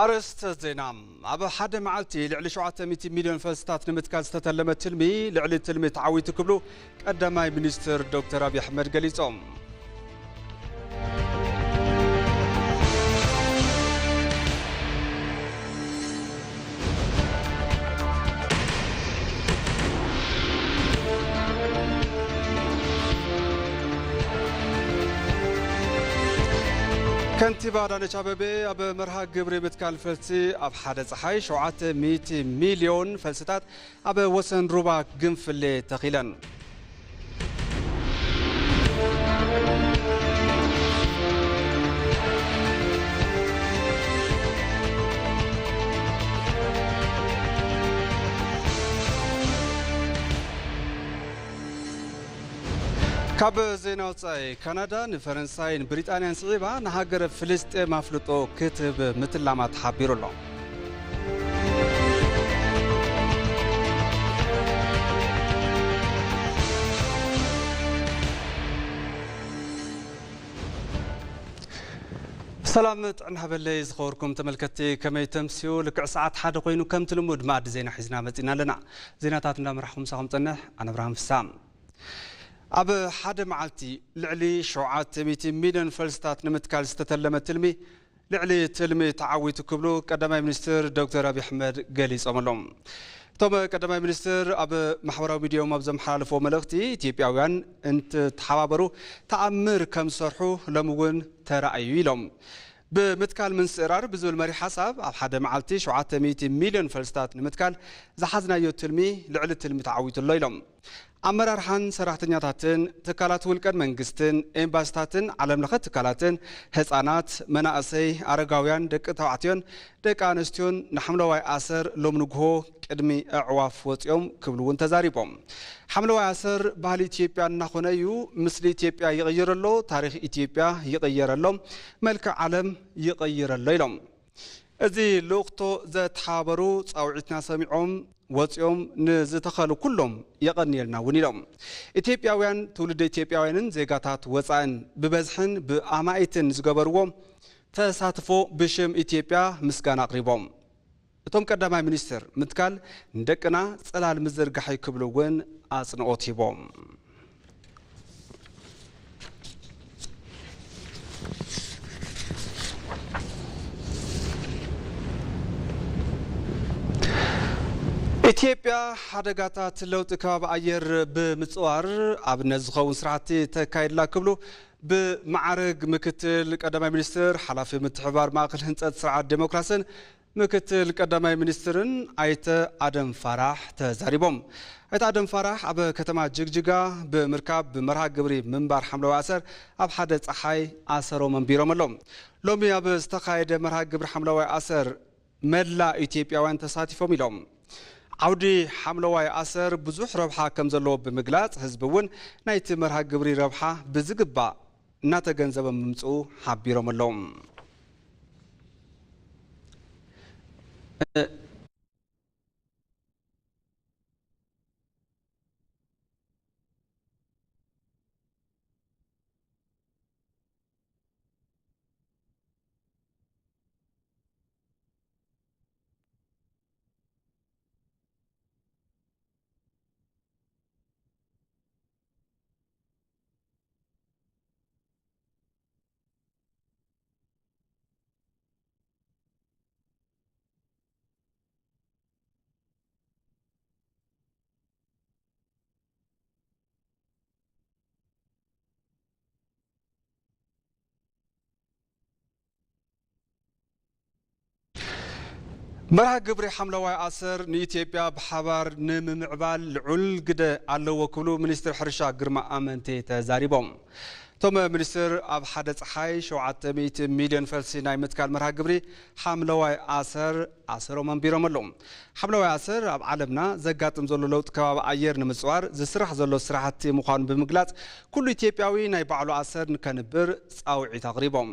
ኣርእስተ ዜና። ኣብ ሓደ መዓልቲ ልዕሊ ሸውዓተ ሚእቲ ሚልዮን ፈልስታት ንምትካል ዝተተለመ ትልሚ፣ ልዕሊ ትልሚ ተዓዊቱ ክብሉ ቀዳማይ ሚኒስትር ዶክተር ኣብይ ኣሕመድ ገሊጾም። ከንቲባ ኣዳነች ኣበቤ ኣብ መርሃ ግብሪ ምትካል ፈልሲ ኣብ ሓደ ጸሓይ ሸውዓተ ሚእቲ ሚልዮን ፈልስታት ኣብ ወሰን ሩባ ግንፍሌ ተኺለን። ካብ ዜና ወጻኢ፣ ካናዳ ንፈረንሳይን ብሪጣንያን ስዒባ ንሃገረ ፍልስጤም ኣፍልጦ ክትህብ ምትላማ ተሓቢሩ ኣሎ። ሰላም ጥዕና ሃበለይ ዝኸበርኩም ተመልከትቲ፣ ከመይ ተምስዩ? ልክዕ ሰዓት ሓደ ኮይኑ ከምቲ ልሙድ መኣዲ ዜና ሒዝና መጺና ኣለና። ዜናታት እንዳመራሕኩም ምሳኹም ጸንሕ ኣነ ኣብርሃም ፍሳ። ኣብ ሓደ መዓልቲ ልዕሊ ሸውዓተ ሚእቲ ሚልዮን ፈልስታት ንምትካል ዝተተለመ ትልሚ፣ ልዕሊ ትልሚ ተዓዊቱ ክብሉ ቀዳማይ ሚኒስትር ዶክተር ኣብይ ኣሕመድ ገሊጾም ኣለዉ። እቶም ቀዳማይ ሚኒስትር ኣብ ማሕበራዊ ሚዲያኦም ኣብ ዘመሓላለፍዎ መልእኽቲ፣ ኢትዮጵያውያን እንትተሓባበሩ ተኣምር ከም ዝሰርሑ ሎሚ እውን ተራእዩ ኢሎም። ብምትካል ምንስእራር ብዝብል መሪሕ ሓሳብ ኣብ ሓደ መዓልቲ ሸውዓተ ሚእቲ ሚልዮን ፈልስታት ንምትካል ዝሓዝናዮ ትልሚ ልዕሊ ትልሚ ተዓዊቱ ኣሎ ኢሎም። ኣመራርሓን ሰራሕተኛታትን ትካላት ውልቀን መንግስትን፣ ኤምባሲታትን ዓለም ለኸ ትካላትን፣ ህፃናት፣ መናእሰይ፣ ኣረጋውያን፣ ደቂ ተባዕትዮን ደቂ ኣንስትዮን ንሓምለዋይ ኣሰር ሎም ንግሆ ቅድሚ ኣዕዋፍ ወፂኦም ክብሉ እውን ተዛሪቦም። ሓምለዋይ ኣሰር ባህሊ ኢትዮጵያ እናኾነ እዩ፣ ምስሊ ኢትዮጵያ ይቕይር ኣሎ፣ ታሪኽ ኢትዮጵያ ይቕየር ኣሎ፣ መልክዕ ዓለም ይቕይር ኣሎ ኢሎም። እዚ ልኡኽቶ ዘተሓባበሩ ጻውዒትና ሰሚዖም ወጺኦም ንዝተኸሉ ኩሎም የቐንየልና እውን ኢሎም። ኢትዮጵያውያን፣ ትውልደ ኢትዮጵያውያንን ዜጋታት ወጻእን ብበዝሕን ብኣማኢትን ዝገበርዎ ተሳትፎ ብሽም ኢትዮጵያ ምስጋና ኣቕሪቦም። እቶም ቀዳማይ ሚኒስትር፣ ምትካል ንደቅና ጽላል ምዝርጋሕ እዩ ክብሉ እውን ኣጽንኦት ሂቦም። ኢትዮጵያ ሓደጋታት ለውጢ ከባቢ ኣየር ብምጽዋር ኣብነት ዝኸውን ስራሕቲ ተካይድላ ክብሉ ብማዕረግ ምክትል ቀዳማይ ሚኒስትር ሓላፊ ምትሕብባር ማእከል ህንጸት ስርዓት ዴሞክራስን ምክትል ቀዳማይ ሚኒስትርን ኣይተ ኣደም ፋራሕ ተዛሪቦም። ኣይተ ኣደም ፋራሕ ኣብ ከተማ ጅግጅጋ ብምርካብ ብመርሃ ግብሪ ምንባር ሓምለዋይ ኣሰር ኣብ ሓደ ጸሓይ ኣሰሮም ኣንቢሮም ኣለዉ። ሎሚ ኣብ ዝተኻየደ መርሃ ግብሪ ሓምለዋይ ኣሰር መላእ ኢትዮጵያውያን ተሳቲፎም ኢሎም። ዓውዲ ሓምለዋይ ኣሰር ብዙሕ ረብሓ ከም ዘለዎ ብምግላጽ፣ ህዝቢ እውን ናይቲ መርሃ ግብሪ ረብሓ ብዝግባእ እናተገንዘበ ምምጽኡ ሓቢሮም ኣለዉ። መርሃ ግብሪ ሓምለዋይ ኣሰር ንኢትዮጵያ ብሓባር ንምምዕባል ልዑል ግደ ኣለዎ ክብሉ ሚኒስትር ሕርሻ ግርማ ኣመንቴ ተዛሪቦም። እቶም ሚኒስትር ኣብ ሓደ ጸሓይ ሸውዓተ ሚእቲ ሚልዮን ፈልሲ ናይ ምትካል መርሃ ግብሪ ሓምለዋይ ኣሰር ኣሰሮም ኣንቢሮም ኣለዉ። ሓምለዋይ ኣሰር ኣብ ዓለምና ዘጋጥም ዘሎ ለውጢ ከባቢ ኣየር ንምጽዋር ዝስራሕ ዘሎ ስራሕቲ ምዃኑ ብምግላጽ፣ ኩሉ ኢትዮጵያዊ ናይ ባዕሉ ኣሰር ንከንብር ጻውዒት ኣቕሪቦም።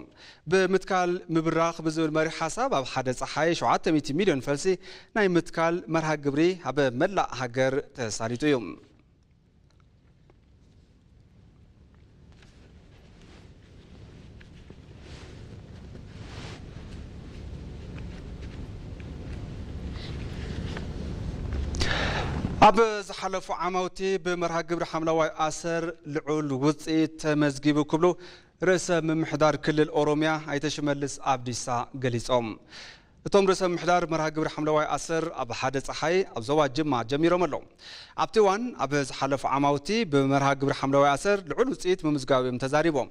ብምትካል ምብራኽ ብዝብል መሪሕ ሓሳብ ኣብ ሓደ ጸሓይ ሸውዓተ ሚእቲ ሚልዮን ፈልሲ ናይ ምትካል መርሃ ግብሪ ኣብ መላእ ሃገር ተሳሊጡ እዩ። ኣብ ዝሓለፉ ዓማውቲ ብመርሃ ግብሪ ሓምለዋይ ኣሰር ልዑል ውፅኢት ተመዝጊቡ ክብሉ ርእሰ ምምሕዳር ክልል ኦሮሚያ ኣይተ ሽመልስ ኣብዲሳ ገሊጾም። እቶም ርእሰ ምምሕዳር መርሃ ግብሪ ሓምለዋይ ኣሰር ኣብ ሓደ ፀሓይ ኣብ ዞባ ጅማ ጀሚሮም ኣለዉ። ኣብቲ እዋን ኣብ ዝሓለፉ ዓማውቲ ብመርሃ ግብሪ ሓምለዋይ ኣሰር ልዑል ውፅኢት ምምዝጋቡ እዮም ተዛሪቦም።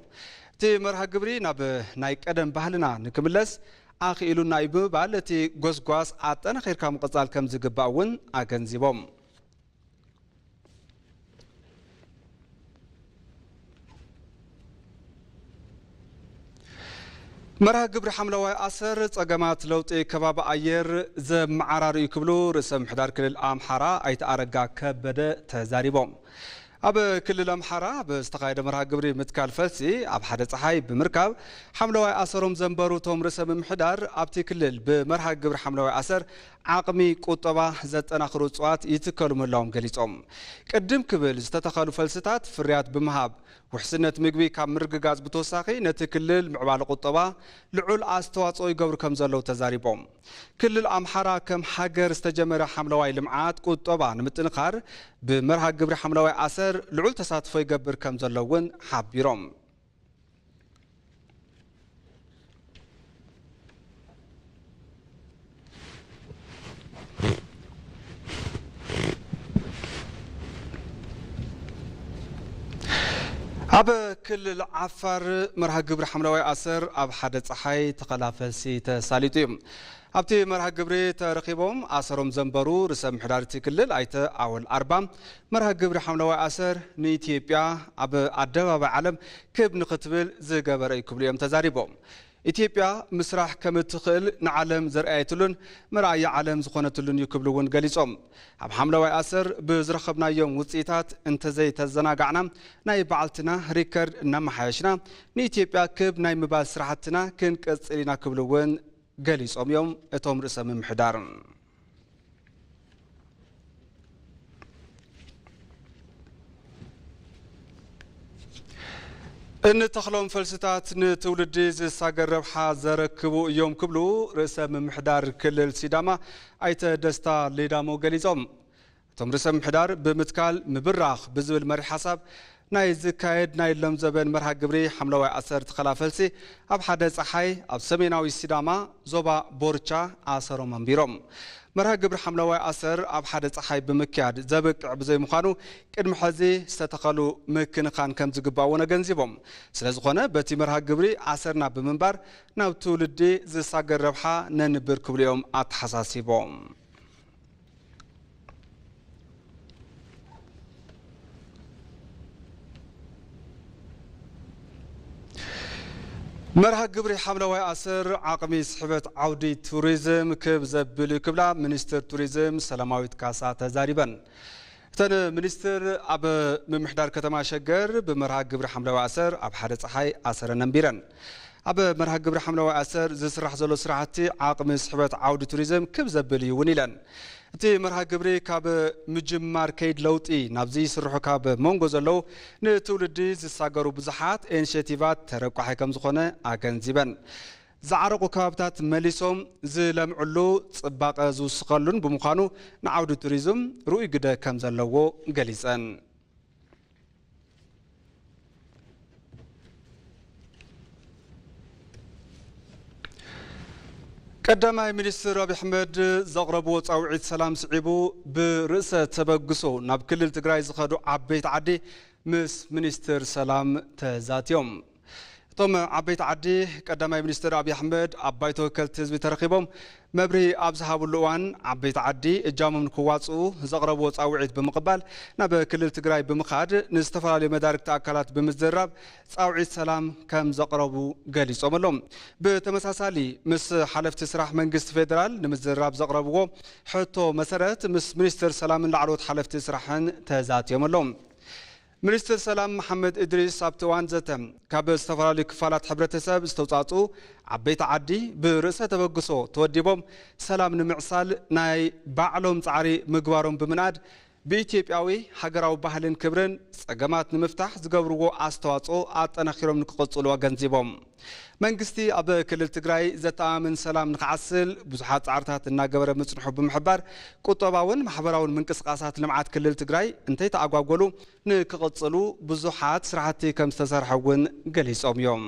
እቲ መርሃ ግብሪ ናብ ናይ ቀደም ባህልና ንክምለስ ኣኽኢሉና እዩ ብምባል እቲ ጎስጓስ ኣጠናኺርካ ምቕፃል ከም ዝግባእ እውን ኣገንዚቦም። መርሃ ግብሪ ሓምለዋይ ኣሰር ጸገማት ለውጢ ከባቢ ኣየር ዘመዓራሪ እዩ ክብሉ ርእሰ ምሕዳር ክልል ኣምሓራ ኣይተ ኣረጋ ከበደ ተዛሪቦም። ኣብ ክልል ኣምሓራ ኣብ ዝተኻየደ መርሃ ግብሪ ምትካል ፈልሲ ኣብ ሓደ ፀሓይ ብምርካብ ሓምለዋይ ኣሰሮም ዘንበሩ እቶም ርእሰ ምምሕዳር ኣብቲ ክልል ብመርሃ ግብሪ ሓምለዋይ ኣሰር ዓቕሚ ቁጠባ ዘጠናኽሩ እፅዋት ይትከሉ ምህላዎም ገሊፆም። ቅድም ክብል ዝተተኸሉ ፈልስታት ፍርያት ብምሃብ ውሕስነት ምግቢ ካብ ምርግጋፅ ብተወሳኺ ነቲ ክልል ምዕባለ ቁጠባ ልዑል ኣስተዋፅኦ ይገብሩ ከም ዘለዉ ተዛሪቦም። ክልል ኣምሓራ ከም ሃገር ዝተጀመረ ሓምለዋይ ልምዓት ቁጠባ ንምጥንኻር ብመርሃ ግብሪ ሓምለዋይ ኣሰር ልዑል ተሳትፎ ይገብር ከም ዘሎ እውን ሓቢሮም። ኣብ ክልል ዓፋር መርሃ ግብሪ ሓምለዋይ ኣሰር ኣብ ሓደ ፀሓይ ተኸላ ፈልሲ ተሳሊጡ እዩ። ኣብቲ መርሃ ግብሪ ተረኺቦም ኣሰሮም ዘንበሩ ርእሰ ምሕዳር እቲ ክልል ኣይተ ኣወል ኣርባ፣ መርሃ ግብሪ ሓምለዋይ ኣሰር ንኢትዮጵያ ኣብ ኣደባባይ ዓለም ክብ ንኽትብል ዝገበረ እዩ ክብሉ እዮም ተዛሪቦም። ኢትዮጵያ ምስራሕ ከም እትኽእል ንዓለም ዘርኣየትሉን መርኣያ ዓለም ዝኾነትሉን እዩ ክብሉ እውን ገሊጾም። ኣብ ሓምለዋይ ኣሰር ብዝረኸብናዮም ውፅኢታት እንተዘይተዘናጋዕና ናይ በዓልትና ሪከርድ እናመሓየሽና ንኢትዮጵያ ክብ ናይ ምባል ስራሕትና ክንቀፅል ኢና ክብሉ እውን ገሊጾም እዮም እቶም ርእሰ ምምሕዳር። እንተኽሎም ፈልስታት ንትውልዲ ዝሳገር ረብሓ ዘረክቡ እዮም ክብሉ ርእሰ ምምሕዳር ክልል ሲዳማ ኣይተ ደስታ ሌዳሞ ገሊጾም። እቶም ርእሰ ምምሕዳር ብምትካል ምብራኽ ብዝብል መሪሕ ሓሳብ ናይ ዝካየድ ናይ ሎም ዘበን መርሃ ግብሪ ሓምለዋይ ኣሰር ተኸላ ፈልሲ ኣብ ሓደ ፀሓይ ኣብ ሰሜናዊ ሲዳማ ዞባ ቦርቻ ኣሰሮም ኣንቢሮም። መርሃ ግብሪ ሓምለዋይ ኣሰር ኣብ ሓደ ፀሓይ ብምክያድ ዘብቅዕ ብዘይምዃኑ ቅድሚ ሕዚ ዝተተኸሉ ምክንኻን ከም ዝግባእ እውን ኣገንዚቦም። ስለዝኾነ በቲ መርሃ ግብሪ ኣሰርና ብምንባር ናብ ትውልዲ ዝሳገር ረብሓ ነንብር ክብሉ እዮም ኣተሓሳሲቦም። መርሃ ግብሪ ሓምለዋይ ኣሰር ዓቕሚ ስሕበት ዓውዲ ቱሪዝም ክብ ዘብል እዩ ክብላ ሚኒስትር ቱሪዝም ሰላማዊት ካሳ ተዛሪበን። እተን ሚኒስትር ኣብ ምምሕዳር ከተማ ሸገር ብመርሃ ግብሪ ሓምለዋይ ኣሰር ኣብ ሓደ ፀሓይ ኣሰረን ኣንቢረን። ኣብ መርሃ ግብሪ ሓምለዋይ ኣሰር ዝስራሕ ዘሎ ስራሕቲ ዓቕሚ ስሕበት ዓውዲ ቱሪዝም ክብ ዘብል እዩ እውን ኢለን። እቲ መርሃ ግብሪ ካብ ምጅማር ከይድ ለውጢ ናብዚ ይስርሑ ካብ መንጎ ዘለዉ ንትውልዲ ዝሳገሩ ብዙሓት ኢኒሼቲቫት ተረቋሒ ከም ዝኾነ ኣገንዚበን። ዝዓረቑ ከባብታት መሊሶም ዝለምዕሉ ፅባቐ ዝውስኸሉን ብምዃኑ ንዓውዲ ቱሪዝም ርኡይ ግደ ከም ዘለዎ ገሊፀን። ቀዳማይ ሚኒስትር ኣብይ ኣሕመድ ዘቕረብዎ ጻውዒት ሰላም ስዒቡ ብርእሰ ተበግሶ ናብ ክልል ትግራይ ዝኸዱ ዓበይቲ ዓዲ ምስ ሚኒስትር ሰላም ተዛትዮም። እቶም ዓበይቲ ዓዲ ቀዳማይ ሚኒስትር ኣብይ ኣሕመድ ኣብ ባይቶ ወከልቲ ህዝቢ ተረኺቦም መብርሂ ኣብ ዝሃብሉ እዋን ዓበይቲ ዓዲ እጃሞም ንክዋፅኡ ዘቕረብዎ ጻውዒት ብምቕባል ናብ ክልል ትግራይ ብምኻድ ንዝተፈላለዩ መዳርግቲ ኣካላት ብምዝራብ ጻውዒት ሰላም ከም ዘቕረቡ ገሊጾም ኣለዉ። ብተመሳሳሊ ምስ ሓለፍቲ ስራሕ መንግስቲ ፌደራል ንምዝራብ ዘቕረብዎ ሕቶ መሰረት ምስ ሚኒስትር ሰላምን ላዕለዎት ሓለፍቲ ስራሕን ተዛትዮም ኣለዉ። ሚኒስትር ሰላም መሓመድ እድሪስ ኣብቲ እዋን ዘተ ካብ ዝተፈላለዩ ክፋላት ሕብረተሰብ ዝተውፃፅኡ ዓበይቲ ዓዲ ብርእሰ ተበግሶ ተወዲቦም ሰላም ንምዕሳል ናይ ባዕሎም ፃዕሪ ምግባሮም ብምንኣድ ብኢትዮጵያዊ ሃገራዊ ባህልን ክብርን ጸገማት ንምፍታሕ ዝገብርዎ ኣስተዋጽኦ ኣጠናኺሮም ንክቕጽሉ ኣገንዚቦም። መንግስቲ ኣብ ክልል ትግራይ ዘተኣማምን ሰላም ንክዓስል ብዙሓት ጻዕርታት እናገበረ ምጽንሑ ብምሕባር፣ ቁጠባውን ማሕበራውን ምንቅስቃሳት ልምዓት ክልል ትግራይ እንተይተኣጓጎሉ ንክቕጽሉ ብዙሓት ስራሕቲ ከም ዝተሰርሐ እውን ገሊጾም እዮም።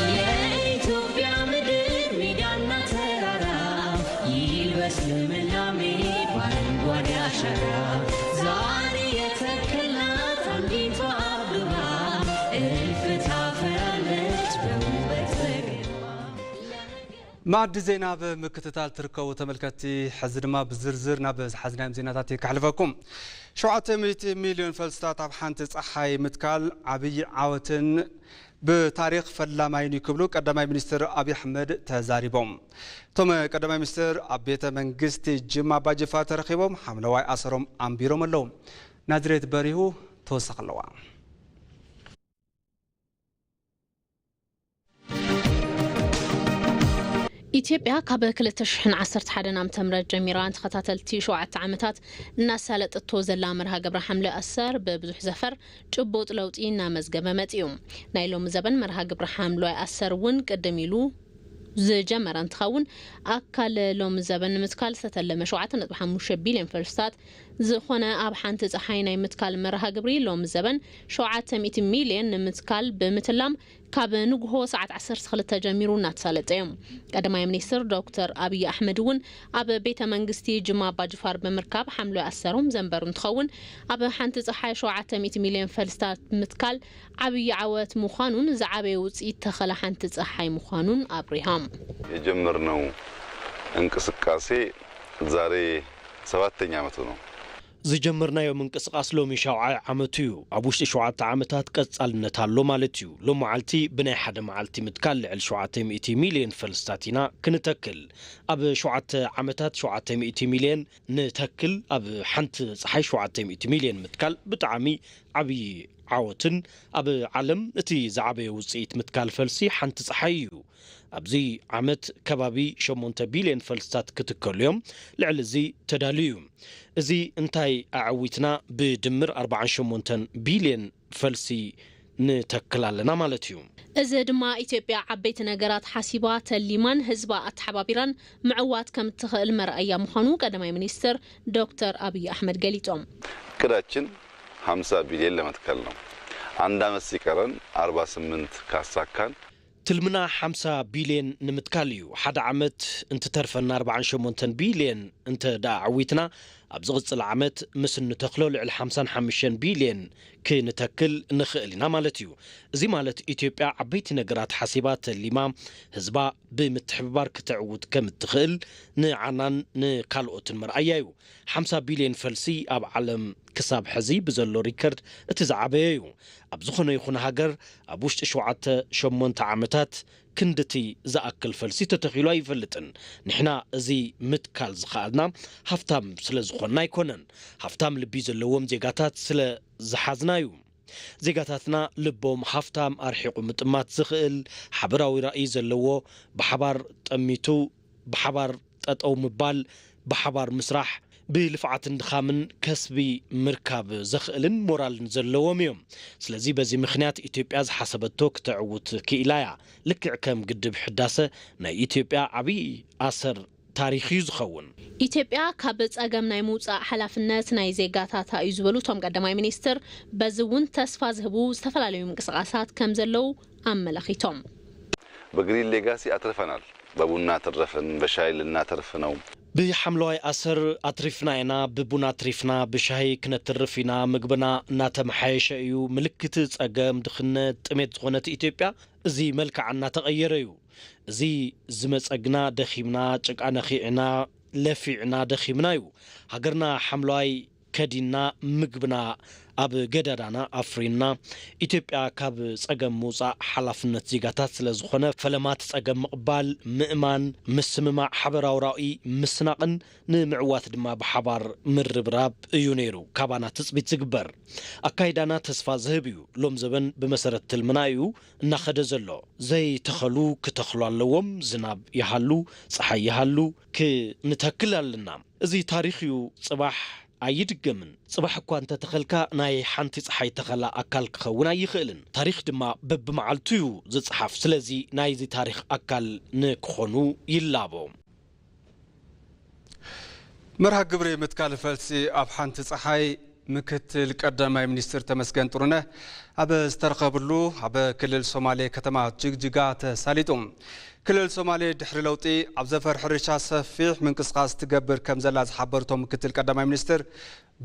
የኢትዮጵያ ምድር ሜዳና ተራራ ይልበስ ልምላሜ በአረንጓዴ አሻራ። ዛሬ የተከልናት አንዲቷ አበባ እልፍ ታፈራለች በውበት በግርማ። መኣዲ ዜና ብምክትታል ትርከቡ ተመልከትቲ፣ ሕዚ ድማ ብዝርዝር ናብ ዝሓዝናዮም ዜናታት ከሕልፈኩም። ሸውዓተ ሚእቲ ሚልዮን ፈልስታት ኣብ ሓንቲ ጸሓይ ምትካል ዓብዪ ዓወትን ብታሪኽ ፈላማይን እዩ ክብሉ ቀዳማይ ሚኒስትር ኣብይ ኣሕመድ ተዛሪቦም። እቶም ቀዳማይ ሚኒስትር ኣብ ቤተ መንግስቲ ጅማ ኣባጅፋር ተረኺቦም ሓምለዋይ ኣሰሮም ኣንቢሮም ኣለዉ። ናዝሬት በሪሁ ተወሳኺ ኣለዋ። ኢትዮጵያ ካብ ክልተ ሽሕን ዓሰርተ ሓደን ዓመተ ምህረት ጀሚራ ንተኸታተልቲ ሸውዓተ ዓመታት እናሳለጠቶ ዘላ መርሃ ግብሪ ሓምለ ኣሰር ብብዙሕ ዘፈር ጭቡጥ ለውጢ እናመዝገበ መጺኡ። ናይ ሎሚ ዘበን መርሃ ግብሪ ሓምለዋይ ኣሰር እውን ቅድም ኢሉ ዝጀመረ እንትኸውን፣ ኣካል ሎሚ ዘበን ንምትካል ዝተተለመ ሸውዓተ ነጥቢ ሓሙሽተ ቢልዮን ፈልስታት ዝኾነ ኣብ ሓንቲ ጸሓይ ናይ ምትካል መርሃ ግብሪ ሎሚ ዘበን ሸውዓተ ሚእቲ ሚልዮን ንምትካል ብምትላም ካብ ንግሆ ሰዓት ዓሰርተ ክልተ ጀሚሩ እናተሳለጠ እዮም። ቀዳማይ ሚኒስትር ዶክተር ኣብይ ኣሕመድ እውን ኣብ ቤተ መንግስቲ ጅማ ኣባጅፋር ብምርካብ ሓምለዋይ ኣሰሮም ዘንበሩ እንትኸውን፣ ኣብ ሓንቲ ጸሓይ ሸውዓተ ሚእቲ ሚልዮን ፈልስታት ምትካል ዓብዪ ዓወት ምዃኑን ዝዓበየ ውፅኢት ተኸላ ሓንቲ ጸሓይ ምዃኑን ኣብሪሆም። የጀመርነው እንቅስቃሴ ዛሬ ሰባተኛ ዓመቱ ነው። ዝጀመርናዮ ምንቅስቃስ ሎሚ ሻውዓይ ዓመቱ እዩ። ኣብ ውሽጢ ሸውዓተ ዓመታት ቀጻልነት ኣሎ ማለት እዩ። ሎም መዓልቲ ብናይ ሓደ መዓልቲ ምትካል ልዕሊ ሸውዓተ ሚእቲ ሚልዮን ፈልስታት ኢና ክንተክል። ኣብ ሸውዓተ ዓመታት ሸውዓተ ሚእቲ ሚልዮን ንተክል፣ ኣብ ሓንቲ ጸሓይ ሸውዓተ ሚእቲ ሚልዮን ምትካል ብጣዕሚ ዓብዪ ዓወትን ኣብ ዓለም እቲ ዝዓበየ ውጽኢት ምትካል ፈልሲ ሓንቲ ጸሓይ እዩ። ኣብዚ ዓመት ከባቢ ሸሞንተ ቢልዮን ፈልስታት ክትከሉ እዮም። ልዕሊ እዚ ተዳልዩ እዩ። እዚ እንታይ ኣዐዊትና? ብድምር ኣርባዓን ሸሞንተን ቢልዮን ፈልሲ ንተክል ኣለና ማለት እዩ። እዚ ድማ ኢትዮጵያ ዓበይቲ ነገራት ሓሲባ፣ ተሊማን ህዝባ ኣተሓባቢራን ምዕዋት ከም እትኽእል መርኣያ ምዃኑ ቀዳማይ ሚኒስትር ዶክተር ኣብይ ኣሕመድ ገሊጾም። እቅዳችን ሀምሳ ቢሊዮን ለመትከል ነው። አንድ ዓመት ሲቀረን አርባ ስምንት ካሳካን። ትልምና ሓምሳ ቢልዮን ንምትካል እዩ። ሓደ ዓመት እንትተርፈና ኣርባዓን ሸሞንተን ቢልዮን እንተ ደኣ ዓዊትና፣ ኣብ ዝቕጽል ዓመት ምስ እንተኽሎ ልዕሊ ሓምሳን ሓሙሽተን ቢልዮን ክንተክል ንኽእል ኢና ማለት እዩ። እዚ ማለት ኢትዮጵያ ዓበይቲ ነገራት ሓሲባ ተሊማ ህዝባ ብምትሕብባር ክተዕውት ከም እትኽእል ንዓናን ንካልኦትን መርኣያ እዩ። ሓምሳ ቢልዮን ፈልሲ ኣብ ዓለም ክሳብ ሕዚ ብዘሎ ሪከርድ እቲ ዝዓበየ እዩ። ኣብ ዝኾነ ይኹን ሃገር ኣብ ውሽጢ ሸውዓተ ሸሞንተ ዓመታት ክንድቲ ዝኣክል ፈልሲ ተተኺሉ ኣይፈልጥን። ንሕና እዚ ምትካል ዝኸኣልና ሃፍታም ስለ ዝኾንና ኣይኮነን። ሃፍታም ልቢ ዘለዎም ዜጋታት ስለ ዝሓዝና እዩ። ዜጋታትና ልቦም ሃፍታም ኣርሒቑ ምጥማት ዝኽእል፣ ሓበራዊ ራእይ ዘለዎ፣ ብሓባር ጠሚቱ፣ ብሓባር ጠጠው ምባል፣ ብሓባር ምስራሕ፣ ብልፍዓትን ድኻምን ከስቢ ምርካብ ዘኽእልን ሞራልን ዘለዎም እዮም። ስለዚ በዚ ምኽንያት ኢትዮጵያ ዝሓሰበቶ ክተዕውት ክኢላ እያ። ልክዕ ከም ግድብ ሕዳሰ ናይ ኢትዮጵያ ዓብዪ ኣሰር ታሪኽ እዩ ዝኸውን። ኢትዮጵያ ካብ ጸገም ናይ ምውጻእ ሓላፍነት ናይ ዜጋታታ እዩ ዝበሉ እቶም ቀዳማይ ሚኒስትር፣ በዚ እውን ተስፋ ዝህቡ ዝተፈላለዩ ምንቅስቃሳት ከም ዘለዉ ኣመላኺቶም። በግሪን ሌጋሲ አትርፈናል። በቡና አተረፍን፣ በሻይ ልናተርፍ ነው። ብሓምለዋይ ኣሰር ኣትሪፍና ኢና፣ ብቡና ኣትሪፍና፣ ብሻሂ ክነትርፍ ኢና፣ ምግብና እናተመሓየሸ እዩ። ምልክት ጸገም፣ ድኽነት፣ ጥሜት ዝኾነት ኢትዮጵያ እዚ መልክዓ እናተቐየረ እዩ። እዚ ዝመጸግና ደኺምና፣ ጭቃ ነኺዕና፣ ለፊዕና፣ ደኺምና እዩ። ሃገርና ሓምለዋይ ከዲንና፣ ምግብና ኣብ ገዳዳና ኣፍሪና ኢትዮጵያ ካብ ጸገም ምውጻእ ሓላፍነት ዜጋታት ስለ ዝኾነ፣ ፈለማ እቲ ጸገም ምቕባል፣ ምእማን፣ ምስምማዕ፣ ሓበራዊ ራኢ ምስናቕን ንምዕዋት ድማ ብሓባር ምርብራብ እዩ ነይሩ ካባና ትጽቢት ዝግበር። ኣካይዳና ተስፋ ዝህብ እዩ። ሎም ዘበን ብመሰረት ትልምና እዩ እናኸደ ዘሎ። ዘይተኸሉ ክተኽሉ ኣለዎም። ዝናብ ይሃሉ፣ ጸሓይ ይሃሉ፣ ክንተክል ኣለና። እዚ ታሪኽ እዩ። ጽባሕ ኣይድገምን። ጽባሕ እኳ እንተተኸልካ፣ ናይ ሓንቲ ጸሓይ ተኸላ ኣካል ክኸውን ኣይኽእልን። ታሪኽ ድማ በብመዓልቱ እዩ ዝጸሓፍ። ስለዚ ናይዚ ታሪኽ ኣካል ንክኾኑ ይላቦ። መርሃ ግብሪ ምትካል ፈልሲ ኣብ ሓንቲ ጸሓይ ምክትል ቀዳማይ ሚኒስትር ተመስገን ጥሩነህ ኣብ ዝተረኸብሉ ኣብ ክልል ሶማሌ ከተማ ጅግጅጋ ተሳሊጡ። ክልል ሶማሌ ድሕሪ ለውጢ ኣብ ዘፈር ሕርሻ ሰፊሕ ምንቅስቃስ ትገብር ከም ዘላ ዝሓበሩ እቶም ምክትል ቀዳማይ ሚኒስትር፣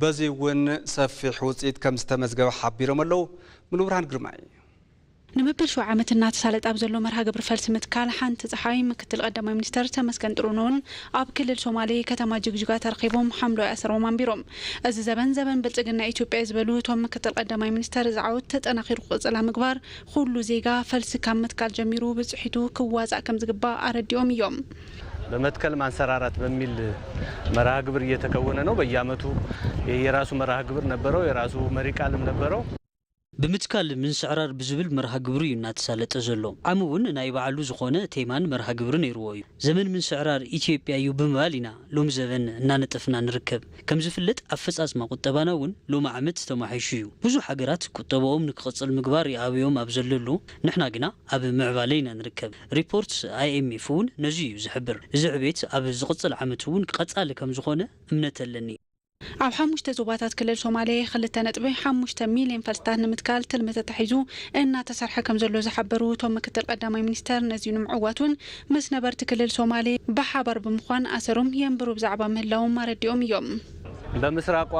በዚ እውን ሰፊሕ ውፅኢት ከም ዝተመዝገበ ሓቢሮም ኣለዉ። ሙሉብርሃን ግርማይ። ንመበል ሸውዓይ ዓመት እናተሳለጠ ኣብ ዘሎ መርሃ ግብሪ ፈልሲ ምትካል ሓንቲ ጸሓይ ምክትል ቀዳማይ ሚኒስተር ተመስገን ጥሩነህ እውን ኣብ ክልል ሶማሌ ከተማ ጅግጅጋ ተረኺቦም ሓምለዋይ ኣሰሮም ኣንቢሮም። እዚ ዘበን ዘበን ብልጽግና ኢትዮጵያ እዩ ዝበሉ እቶም ምክትል ቀዳማይ ሚኒስተር፣ እዚ ዓወት ተጠናኺሩ ክቕጽል ኣብ ምግባር ኩሉ ዜጋ ፈልሲ ካብ ምትካል ጀሚሩ ብጽሒቱ ክዋጻእ ከም ዝግባእ ኣረዲኦም እዮም። በመትከል ማንሰራራት በሚል መርሃ ግብር እየተከወነ ነው። በየአመቱ የራሱ መርሃ ግብር ነበረው፣ የራሱ መሪ ቃልም ነበረው። ብምትካል ምንስዕራር ብዝብል መርሃ ግብሪ እዩ እናተሳለጠ ዘሎ። ዓሚ እውን ናይ ባዕሉ ዝኾነ ቴማን መርሃ ግብሪ ነይርዎ እዩ። ዘመን ምንስዕራር ኢትዮጵያ እዩ ብምባል ኢና ሎሚ ዘበን እናነጠፍና ንርከብ። ከም ዝፍለጥ ኣፈጻጽማ ቁጠባና እውን ሎሚ ዓመት ተማሒሹ እዩ። ብዙሕ ሃገራት ቁጠባኦም ንክቕጽል ምግባር ይኣበዮም ኣብ ዘለሉ፣ ንሕና ግና ኣብ ምዕባለ ኢና ንርከብ። ሪፖርት ኣይኤምኤፍ እውን ነዚ እዩ ዝሕብር። እዚ ዕቤት ኣብ ዝቕጽል ዓመት እውን ቀጻሊ ከም ዝኾነ እምነት ኣለኒ። ኣብ ሓሙሽተ ዞባታት ክልል ሶማሌ ክልተ ነጥቢ ሓሙሽተ ሚልዮን ፈልስታት ንምትካል ትልሚ ተታሒዙ እናተሰርሐ ከም ዘሎ ዝሓበሩ እቶም ምክትል ቀዳማይ ሚኒስተር፣ ነዚኡ ንምዕዋት እውን ምስ ነበርቲ ክልል ሶማሌ ብሓባር ብምዃን ኣሰሮም የንብሩ ብዛዕባ ምህላዎም ኣረዲኦም እዮም። በምስራቋ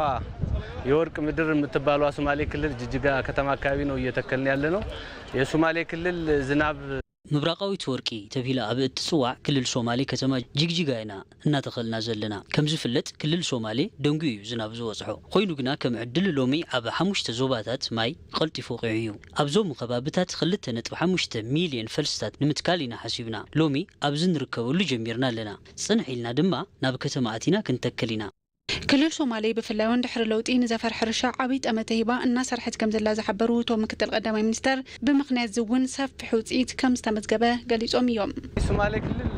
የወርቅ ምድር የምትባለዋ ሶማሌ ክልል ጅጅጋ ከተማ አካባቢ ነው እየተከልን ያለ ነው። የሶማሌ ክልል ዝናብ ምብራቓዊት ወርቂ ተብሂላ ኣብ እትጽዋዕ ክልል ሶማሌ ከተማ ጅግጅጋ ኢና እናተኸልና ዘለና። ከም ዝፍለጥ ክልል ሶማሌ ደንጉዩ እዩ ዝናብ ዝበጽሖ። ኮይኑ ግና ከም ዕድል ሎሚ ኣብ ሓሙሽተ ዞባታት ማይ ቀልጢፉ ወቒዑ እዩ። ኣብዞም ከባብታት ክልተ ነጥቢ ሓሙሽተ ሚልዮን ፈልስታት ንምትካል ኢና ሓሲብና። ሎሚ ኣብዚ ንርከበሉ ጀሚርና ኣለና። ጽንሕ ኢልና ድማ ናብ ከተማ ኣቲና ክንተክል ኢና። ክልል ሶማሌ ብፍላይ እውን ድሕሪ ለውጢ ንዘፈር ሕርሻ ዓብይ ጠመተ ሂባ እናሰርሐት ከም ዘላ ዝሓበሩ እቶም ምክትል ቀዳማይ ሚኒስተር፣ ብምኽንያት እዚ እውን ሰፊሕ ውፅኢት ከም ዝተመዝገበ ገሊፆም እዮም። የሶማሌ ክልል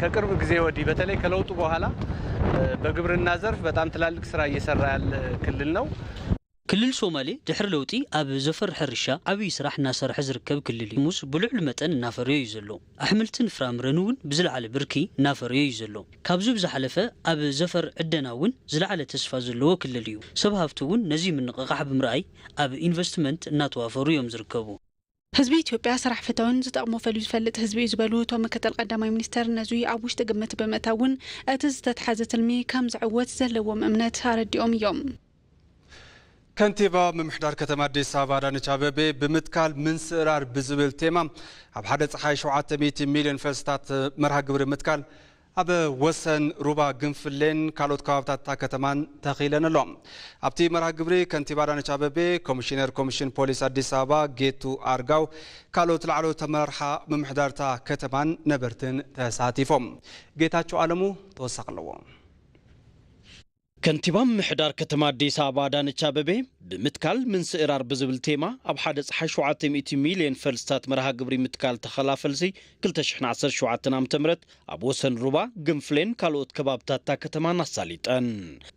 ከቅርብ ጊዜ ወዲህ በተለይ ከለውጡ በኋላ በግብርና ዘርፍ በጣም ትላልቅ ስራ እየሰራ ያለ ክልል ነው። ክልል ሶማሌ ድሕሪ ለውጢ ኣብ ዘፈር ሕርሻ ዓብይ ስራሕ እናሰርሐ ዝርከብ ክልል እዩ። ሙዝ ብልዑል መጠን እናፈረየ እዩ ዘሎ። ኣሕምልትን ፍራምረን እውን ብዝለዓለ ብርኪ እናፈረየ እዩ ዘሎ። ካብዚ ብዝሓለፈ ኣብ ዘፈር ዕደና እውን ዝለዓለ ተስፋ ዘለዎ ክልል እዩ። ሰብ ሃፍቲ እውን ነዚ ምንቕቓሕ ብምርኣይ ኣብ ኢንቨስትመንት እናተዋፈሩ እዮም ዝርከቡ። ህዝቢ ኢትዮጵያ ስራሕ ፈታውን ዝጠቕሞ ፈልዩ ዝፈልጥ ህዝቢ እዩ ዝበሉ እቶም ምክትል ቀዳማይ ሚኒስተር፣ ነዙይ ኣብ ውሽጢ ግምት ብምእታው እውን እቲ ዝተትሓዘ ትልሚ ከም ዝዕወት ዘለዎም እምነት ኣረዲኦም እዮም። ከንቲባ ምምሕዳር ከተማ ኣዲስ ኣበባ ኣዳነች ኣበቤ ብምትካል ምንስእራር ብዝብል ቴማ ኣብ ሓደ ፀሓይ ሸውዓተ ሚእቲ ሚልዮን ፈልስታት መርሃ ግብሪ ምትካል ኣብ ወሰን ሩባ ግንፍሌን ካልኦት ከባብታት እታ ከተማን ተኺለን ኣሎ። ኣብቲ መርሃ ግብሪ ከንቲባ ኣዳነች ኣበቤ፣ ኮሚሽነር ኮሚሽን ፖሊስ ኣዲስ ኣበባ ጌቱ ኣርጋው፣ ካልኦት ላዕለዎት ኣመራርሓ ምምሕዳር እታ ከተማን ነበርትን ተሳቲፎም። ጌታቸው ኣለሙ ተወሳኺ ኣለዎ። ከንቲባ ምምሕዳር ከተማ ኣዲስ ኣበባ ኣዳነች ኣበቤ ብምትካል ምንስእራር ብዝብል ቴማ ኣብ ሓደ ፀሓይ ሸውዓተ ሚእቲ ሚልዮን ፈልስታት መርሃ ግብሪ ምትካል ተኸላ ፈልሲ ክልተ ሽሕን ዓሰርተ ሸውዓተን ዓመተ ምህረት ኣብ ወሰን ሩባ፣ ግንፍሌን ካልኦት ከባብታት እታ ከተማን ኣሳሊጠን።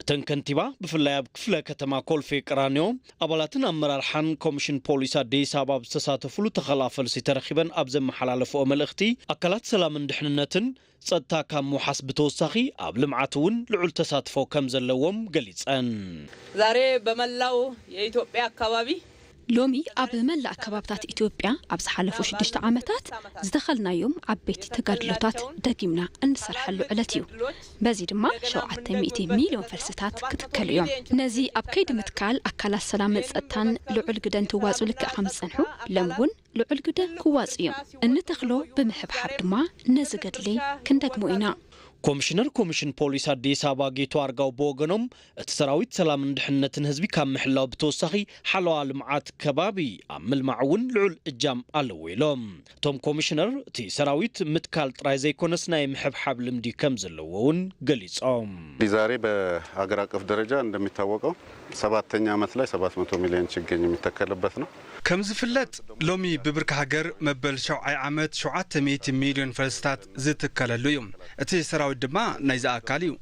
እተን ከንቲባ ብፍላይ ኣብ ክፍለ ከተማ ኮልፌ ቀራኒዮ ኣባላትን ኣመራርሓን ኮሚሽን ፖሊስ ኣዲስ ኣበባ ኣብ ዝተሳተፉሉ ተኸላ ፈልሲ ተረኺበን ኣብ ዘመሓላለፍኦ መልእኽቲ ኣካላት ሰላምን ድሕንነትን ጸጥታ ካብ ምውሓስ ብተወሳኺ ኣብ ልምዓት እውን ልዑል ተሳትፎ ከም ዘለዎም ገሊጸን። ዛሬ በመላው የኢትዮጵያ አካባቢ ሎሚ ኣብ መላእ ከባብታት ኢትዮጵያ ኣብ ዝሓለፉ ሽዱሽተ ዓመታት ዝተኸልናዮም ዓበይቲ ተጋድሎታት ደጊምና እንሰርሐሉ ዕለት እዩ። በዚ ድማ ሸውዓተ ሚእቲ ሚልዮን ፈልስታት ክትከሉ እዮም። ነዚ ኣብ ከይዲ ምትካል ኣካላት ሰላምን ጸጥታን ልዑል ግደ እንትዋፅኡ ልክዕ ከም ዝጸንሑ ሎም እውን ልዑል ግደ ክዋፁ እዮም። እንተኽሎ ብምሕብሓብ ድማ ነዚ ገድሊ ክንደግሞ ኢና። ኮሚሽነር ኮሚሽን ፖሊስ ኣዲስ ኣበባ ጌቱ ኣርጋው ብወገኖም፣ እቲ ሰራዊት ሰላምን ድሕነትን ህዝቢ ካብ ምሕላው ብተወሳኺ ሓለዋ ልምዓት ከባቢ ኣብ ምልማዕ እውን ልዑል እጃም ኣለዎ ኢሎም። እቶም ኮሚሽነር፣ እቲ ሰራዊት ምትካል ጥራይ ዘይኮነስ ናይ ምሕብሓብ ልምዲ ከም ዘለዎ እውን ገሊጾም። ዛሬ በሀገር አቀፍ ደረጃ እንደሚታወቀው ሰባተኛ ዓመት ላይ ሰባት መቶ ሚሊዮን ችግኝ የሚተከልበት ነው። ከም ዝፍለጥ፣ ሎሚ ብብርኪ ሃገር መበል ሸውዓይ ዓመት ሸውዓተ ሚእቲ ሚልዮን ፈልስታት ዝትከለሉ እዩ። እቲ ሰራዊት ድማ ናይዚ ኣካል እዩ።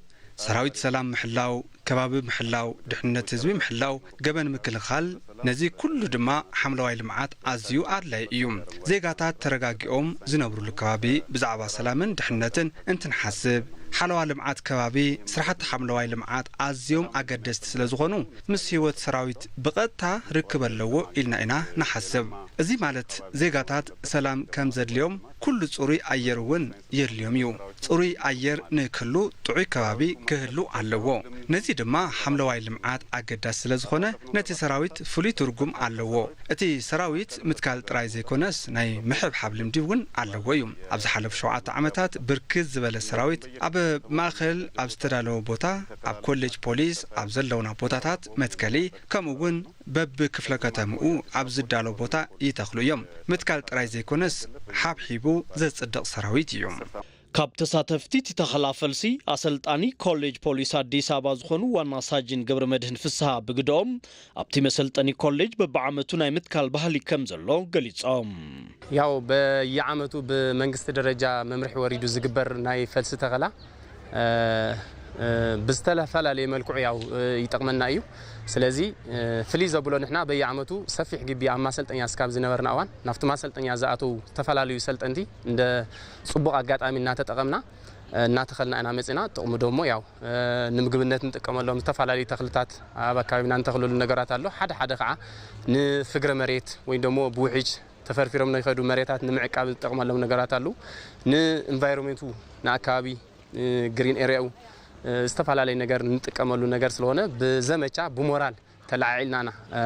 ሰራዊት ሰላም ምሕላው፣ ከባቢ ምሕላው፣ ድሕነት ህዝቢ ምሕላው፣ ገበን ምክልኻል፣ ነዚ ኩሉ ድማ ሓምለዋይ ልምዓት ኣዝዩ ኣድላዪ እዩ። ዜጋታት ተረጋጊኦም ዝነብሩሉ ከባቢ ብዛዕባ ሰላምን ድሕነትን እንትንሓስብ፣ ሓለዋ ልምዓት ከባቢ፣ ስራሕቲ ሓምለዋይ ልምዓት ኣዝዮም ኣገደስቲ ስለ ዝኾኑ፣ ምስ ህይወት ሰራዊት ብቐጥታ ርክብ ኣለዎ ኢልና ኢና ንሓስብ። እዚ ማለት ዜጋታት ሰላም ከም ዘድልዮም ኩሉ ጽሩይ ኣየር እውን የድልዮም እዩ። ጽሩይ ኣየር ንክህሉ ጥዑይ ከባቢ ክህሉ ኣለዎ። ነዚ ድማ ሓምለዋይ ልምዓት ኣገዳሲ ስለ ዝኾነ ነቲ ሰራዊት ፍሉይ ትርጉም ኣለዎ። እቲ ሰራዊት ምትካል ጥራይ ዘይኮነስ ናይ ምሕብሓብ ልምዲ እውን ኣለዎ እዩ። ኣብ ዝሓለፉ ሸውዓተ ዓመታት ብርክት ዝበለ ሰራዊት ኣብ ማእኸል ኣብ ዝተዳለወ ቦታ፣ ኣብ ኮሌጅ ፖሊስ፣ ኣብ ዘለውና ቦታታት መትከሊ፣ ከምኡ እውን በብክፍለ ከተምኡ ኣብ ዝዳሎ ቦታ ይተኽሉ እዮም። ምትካል ጥራይ ዘይኮነስ ሓብሒቡ ዘጽድቕ ሰራዊት እዩ። ካብ ተሳተፍቲ እቲ ተኸላ ፈልሲ፣ ኣሰልጣኒ ኮሌጅ ፖሊስ ኣዲስ ኣበባ ዝኾኑ ዋና ሳጅን ገብረ መድህን ፍስሃ ብግደኦም፣ ኣብቲ መሰልጠኒ ኮሌጅ በብዓመቱ ናይ ምትካል ባህሊ ከም ዘሎ ገሊጾም። ያው በየዓመቱ ብመንግስቲ ደረጃ መምርሒ ወሪዱ ዝግበር ናይ ፈልሲ ተኸላ፣ እ፣ እ፣ ብዝተፈላለየ መልክዑ ያው፣ እ፣ ይጠቕመና እዩ። ስለዚ፣ እ፣ ፍልይ ዘብሎ ንሕና በየዓመቱ ሰፊሕ ግቢ ኣብ ማሰልጠኛ እስካብ ዝነበርና እዋን ናብቲ ማሰልጠኛ ዝኣተዉ ዝተፈላለዩ ሰልጠንቲ እንደ ጽቡቕ ኣጋጣሚ እናተጠቐምና፣ እ፣ እናተኸልና ኢና መጺና። ጥቕሙ ደሞ ያው፣ እ፣ ንምግብነት ንጥቀመሎም ዝተፈላለዩ ተኽልታት ኣብ ኣካባቢና እንተኽለሉ ነገራት ኣሎ። ሓደ ሓደ ከዓ ንፍግረ መሬት ወይ ደሞ ብውሕጅ ተፈርፊሮም ንኸዱ መሬታት ንምዕቃብ ዝጠቕመሎም ነገራት ኣሉ። ንኢንቫይሮንሜንቱ፣ ንኣካባቢ፣ እ፣ ግሪን ኤሪያኡ፣ እ፣ ዝተፈላለየ ነገር እንጥቀመሉ ነገር ስለሆነ ብዘመቻ ብሞራል ተለዓዒልና ኢና፣ እ፣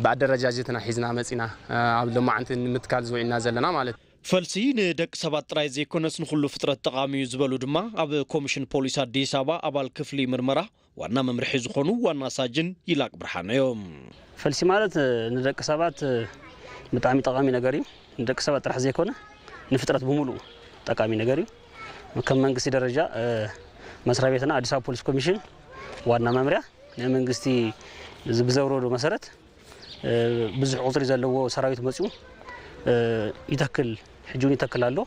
ብኣደረጃጀትና ሒዝና መፂና፣ እ፣ ኣብ ሎማዓንቲ ንምትካል ዝውዒልና ዘለና ማለት እዩ። ፈልሲ ንደቂ ሰባት ጥራይ ዘይኮነስ ንኹሉ ፍጥረት ጠቓሚ እዩ ዝበሉ ድማ ኣብ ኮሚሽን ፖሊስ ኣዲስ ኣበባ ኣባል ክፍሊ ምርመራ ዋና መምርሒ ዝኾኑ ዋና ሳጅን ይላቅ ብርሃነ እዮም። ፈልሲ ማለት ንደቂ ሰባት ብጣዕሚ ጠቓሚ ነገር እዩ። ንደቂ ሰባት ጥራሕ ዘይኮነ ንፍጥረት ብምሉኡ ጠቃሚ ነገር እዩ። ከም መንግስቲ ደረጃ፣ እ፣ መስሪያ ቤትና ኣዲስ ኣበባ ፖሊስ ኮሚሽን ዋና መምርያ ናይ መንግስቲ ዝ-፣ ብዘውረዶ መሰረት፣ እ፣ ብዙሕ ቁፅሪ ዘለዎ ሰራዊት መፅኡ፣ እ፣ ይተክል፣ ሕጂ እውን ይተክል ኣሎ።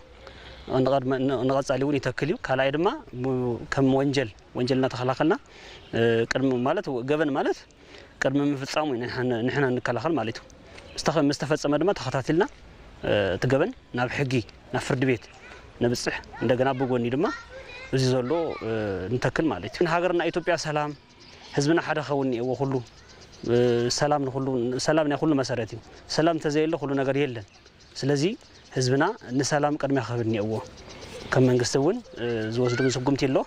ንቐድመ-፣ ን-፣ ንቐፃሊ እውን ይተክል እዩ። ካልኣይ ድማ ብ-፣ ከም ወንጀል፣ ወንጀል እናተኸላኸልና፣ እ፣ ቅድሚ ማለት ገበን ማለት ቅድሚ ምፍጻሙ ኢና ንሕና፣ ንሕና እንከላኸል ማለት እዩ። ምስ ተኸ-፣ ምስ ተፈጸመ ድማ ተኸታቲልና፣ እ፣ እቲ ገበን ናብ ሕጊ፣ ናብ ፍርዲ ቤት ነብጽሕ። እንደገና ብጎኒ ድማ እዚ ዘሎ፣ እ፣ ንተክል ማለት እዩ። ንሃገርና ኢትዮጵያ ሰላም፣ ህዝብና ሓደ ክኸውን እኒአዎ። ኩሉ፣ እ፣ ሰላም ንኹሉ፣ ሰላም ናይ ኩሉ መሰረት እዩ። ሰላም እንተዘየለ ኩሉ ነገር የለን። ስለዚ ህዝብና ንሰላም ቅድሚያ ክህብ እኒአዎ። ከም መንግስቲ እውን፣ እ፣ ዝወስዶም ስጉምቲ ኣሎ።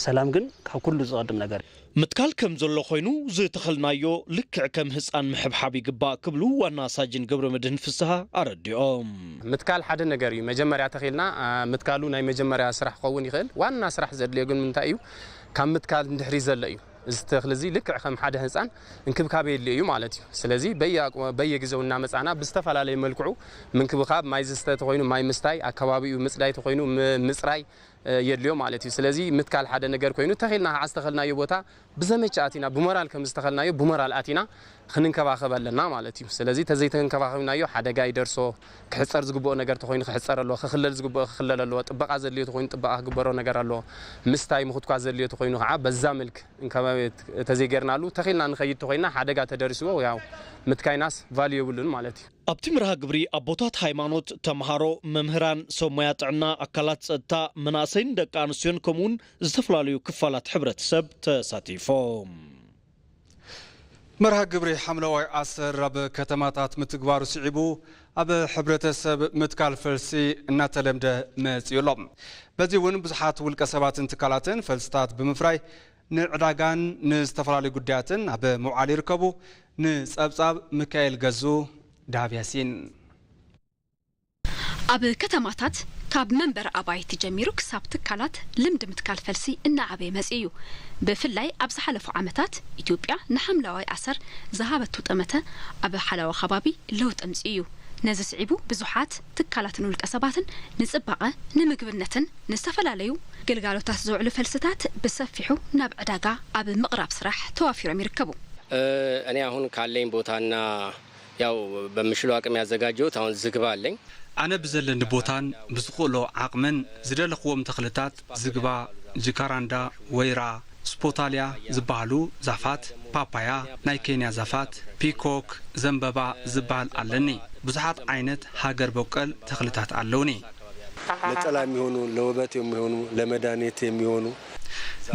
ሰላም ግን ካብ ኩሉ ዝቐድም ነገር እዩ። ምትካል ከም ዘሎ ኮይኑ፣ ዝተኸልናዮ ልክዕ ከም ህፃን ምሕብሓብ ይግባእ ክብሉ ዋና ሳጅን ገብረ መድህን ፍስሃ ኣረዲኦም። ምትካል ሓደ ነገር እዩ። መጀመርያ ተኺልና፣ አ፣ ምትካሉ ናይ መጀመርያ ስራሕ ክኸውን ይኽእል። ዋና ስራሕ ዘድልዮ ግን ምንታይ እዩ? ካብ ምትካል እንድሕሪ ዘሎ እዩ። እዚ ተኽሊ እዚ ልክዕ ከም ሓደ ህፃን እንክብካብ የድልዮ እዩ ማለት እዩ። ስለዚ በየ-፣ በየግዜው እናመፃና ብዝተፈላለየ መልክዑ ምንክብኻብ፣ ማይ ዝስተ ተኾይኑ ማይ ምስታይ፣ ኣከባቢኡ ምፅዳይ ተኾይኑ ም-፣ ምፅራይ፣ እ፣ የድልዮ ማለት እዩ። ስለዚ ምትካል ሓደ ነገር ኮይኑ፣ ተኺልና ከዓ ዝተኸልናዮ ቦታ ብዘመቻ ኣቲና፣ ብሞራል ከም ዝተኸልናዮ ብሞራል ኣቲና ክንንከባኸብ ኣለና ማለት እዩ። ስለዚ ተዘይተንከባኸብናዮ ሓደጋ ይደርሶ፣ ክሕፀር ዝግብኦ ነገር ተኾይኑ ክሕፀር ኣለዎ፣ ክኽለል ዝግብኦ ክኽለል ኣለዎ፣ ጥበቃ ዘድልዮ ተኾይኑ ጥበቃ ክግበሮ ነገር ኣለዎ፣ ምስታይ ምኹትኳት ዘድልዮ ተኾይኑ ከዓ በዛ መልክ እንከባቢ ተዘይጌርናሉ ተኺልና ንኸይድ ተኾይና ሓደጋ ተደሪስዎ ያው ምትካይናስ ቫልዩ የብሉን ማለት እዩ። ኣብቲ መርሃ ግብሪ ኣቦታት ሃይማኖት፣ ተምሃሮ፣ መምህራን፣ ሰብ ሞያ ጥዕና፣ ኣካላት ጸጥታ፣ መናእሰይን ደቂ ኣንስትዮን ከምኡውን ዝተፈላለዩ ክፋላት ሕብረተሰብ ተሳቲፎም። መርሃ ግብሪ ሓምለዋይ ኣሰር ኣብ ከተማታት ምትግባሩ ስዒቡ ኣብ ሕብረተሰብ ምትካል ፈልሲ እናተለምደ መጺኡ ኣሎ። በዚ እውን ብዙሓት ውልቀ ሰባትን ትካላትን ፈልስታት ብምፍራይ ንዕዳጋን ንዝተፈላለዩ ጉዳያትን ኣብ ምውዓል ይርከቡ። ንጸብጻብ ሚካኤል ገዙ፣ ዳብ ያሲን። ኣብ ከተማታት ካብ መንበሪ ኣባይቲ ጀሚሩ ክሳብ ትካላት ልምዲ ምትካል ፈልሲ እናዓበየ መጺኡ እዩ። ብፍላይ ኣብ ዝሓለፉ ዓመታት ኢትዮጵያ ንሓምለዋይ ኣሰር ዝሃበቶ ጠመተ ኣብ ሓለዋ ከባቢ ለውጢ ኣምጺኡ እዩ። ነዚ ስዒቡ ብዙሓት ትካላትን ውልቀ ሰባትን ንጽባቐ፣ ንምግብነትን ንዝተፈላለዩ ግልጋሎታት ዝውዕሉ ፈልስታት ብሰፊሑ ናብ ዕዳጋ ኣብ ምቕራብ ስራሕ ተዋፊሮም ይርከቡ። እኔ አሁን ካለኝ ቦታና ያው በምችለው አቅም ያዘጋጀሁት አሁን ዝግባ አለኝ። ኣነ ብዘለኒ ቦታን ብዝኽእሎ ዓቕምን ዝደለኽዎም ተኽልታት ዝግባ፣ ጅካራንዳ፣ ወይራ፣ ስፖታልያ ዝበሃሉ ዛፋት፣ ፓፓያ፣ ናይ ኬንያ ዛፋት፣ ፒኮክ፣ ዘንበባ ዝበሃል ኣለኒ። ብዙሓት ዓይነት ሃገር በቆል ተኽልታት ኣለውኒ። ለጥላ የሚሆኑ፣ ለውበት የሚሆኑ፣ ለመድኃኒት የሚሆኑ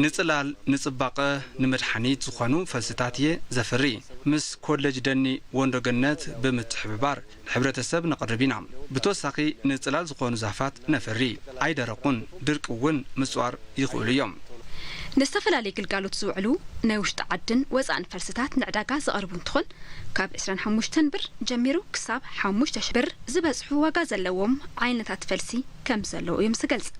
ንጽላል፣ ንጽባቐ፣ ንመድሓኒት ዝኾኑ ፈልስታት እየ ዘፍሪ። ምስ ኮለጅ ደኒ ወንዶ ገነት ብምትሕብባር ንሕብረተሰብ ነቕርብ ኢና። ብተወሳኺ ንጽላል ዝኾኑ ዛፋት ነፍሪ። ኣይደረቑን፣ ድርቂ እውን ምጽዋር ይኽእሉ እዮም። ንዝተፈላለየ ግልጋሎት ዝውዕሉ ናይ ውሽጢ ዓድን ወፃእን ፈልስታት ንዕዳጋ ዝቐርቡ እንትኾን ካብ ዕስራን ሓሙሽተን ብር ጀሚሩ ክሳብ ሓሙሽተ ሽሕ ብር ዝበፅሑ ዋጋ ዘለዎም ዓይነታት ፈልሲ ከም ዘለዉ እዮም ዝገልፅ።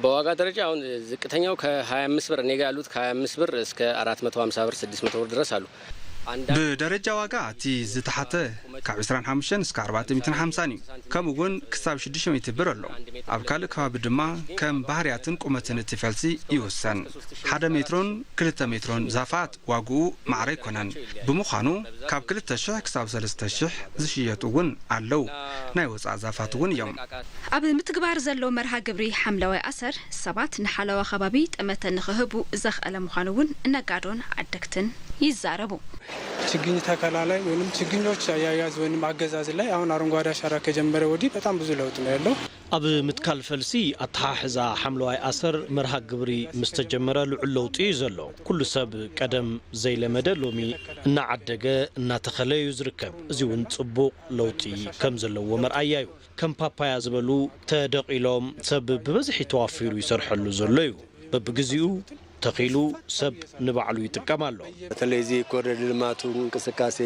በዋጋ ደረጃ አሁን ዝቅተኛው ከ ሃያ አምስት ብር እኔ ጋ ያሉት ከ ሃያ አምስት ብር እስከ አራት መቶ ሃምሳ ብር ስድስት መቶ ብር ድረስ አሉ። አንዳንድ ብደረጃ ዋጋ እቲ ዝተሓተ ካብ ዕስራን ሓሙሽተን እስከ ኣርባዕተ ሚእትን ሓምሳን እዩ። ከምኡ እውን ክሳብ ሽዱሽተ ሚእቲ ብር ኣሎ። ኣብ ካልእ ከባቢ ድማ ከም ባህርያትን ቁመትን እቲ ፈልሲ ይውሰን። ሓደ ሜትሮን ክልተ ሜትሮን ዛፋት ዋግኡ ማዕረ ኣይኮነን። ብምዃኑ ካብ ክልተ ሽሕ ክሳብ ሰለስተ ሽሕ ዝሽየጡ እውን ኣለዉ። ናይ ወፃእ ዛፋት እውን እዮም። ኣብ ምትግባር ዘሎ መርሃ ግብሪ ሓምለዋይ ኣሰር ሰባት ንሓለዋ ከባቢ ጠመተ ንኽህቡ ዘኽኣለ ምዃኑ እውን ነጋዶን ዓደግትን ይዛረቡ። ችግኝ ተከላ ላይ ወይም ችግኞች አያያዝ ወይም አገዛዝ ላይ አሁን አረንጓዴ አሻራ ከጀመረ ወዲህ በጣም ብዙ ለውጥ ነው ያለው። ኣብ ምትካል ፈልሲ ኣተሓሕዛ ሓምለዋይ ኣሰር መርሃ ግብሪ ምስ ተጀመረ ልዑል ለውጢ እዩ ዘሎ። ኩሉ ሰብ ቀደም ዘይለመደ ሎሚ እናዓደገ እናተኸለ እዩ ዝርከብ። እዚ እውን ፅቡቕ ለውጢ ከም ዘለዎ መርኣያ እዩ። ከም ፓፓያ ዝበሉ ተደቒሎም ሰብ ብበዝሒ ተዋፊሩ ይሰርሐሉ ዘሎ እዩ። በብግዚኡ ተኺሉ ሰብ ንባዕሉ ይጥቀም ኣሎ። በተለይ እዚ ኮሪደር ልማቱ እንቅስቃሴ